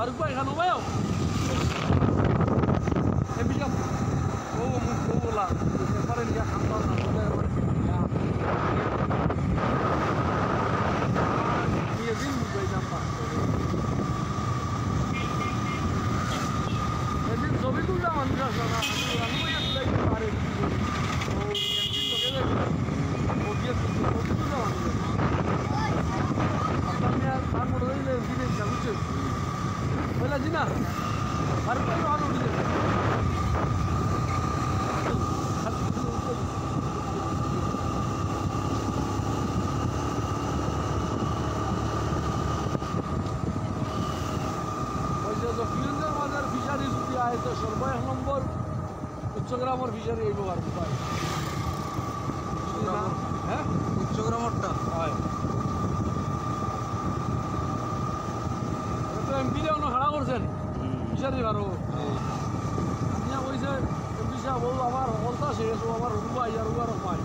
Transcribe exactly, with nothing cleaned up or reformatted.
আর ভাই, খানো ভাই। এ বিশাল। ও, মুখ, ও, ওলা। এবারে নিয়ে খান দাও, খান দাও, এবারে নিয়ে। নিয়ে দিন, বুঝাই দাম পাঁচ করে। এদিন ছবি তুললাম আমি, দাদা, আমি, আমি ওই তুলাই পারে। ও, একদিন লোকে দেখলাম। ও গিয়ে ছবি তুললাম আমি। আপনার মেয়ে আর তার মোটর হইলে এদিকে যাবো। বুঝলা জি না? আর কই ভালো উঠে যাবে। ওই যে লক্ষ্মীগঞ্জের মাঝে ফিশারি যদি আয় তো সর্ব এক নম্বর উচ্চগ্রামর ফিশারি এই প্রকার কোথায়? উচ্চগ্রামর? হ্যাঁ? উচ্চগ্রামরটা? হয়। তো এমপি রে অনো খাড়া করছেন। হুম। ফিশারি বারো। হ্যাঁ। আমি কইছে, এমপি সাহেব, ও আমার হকলতা শেষ, ও আমার হুরু ভাই আর ও আর ভাই।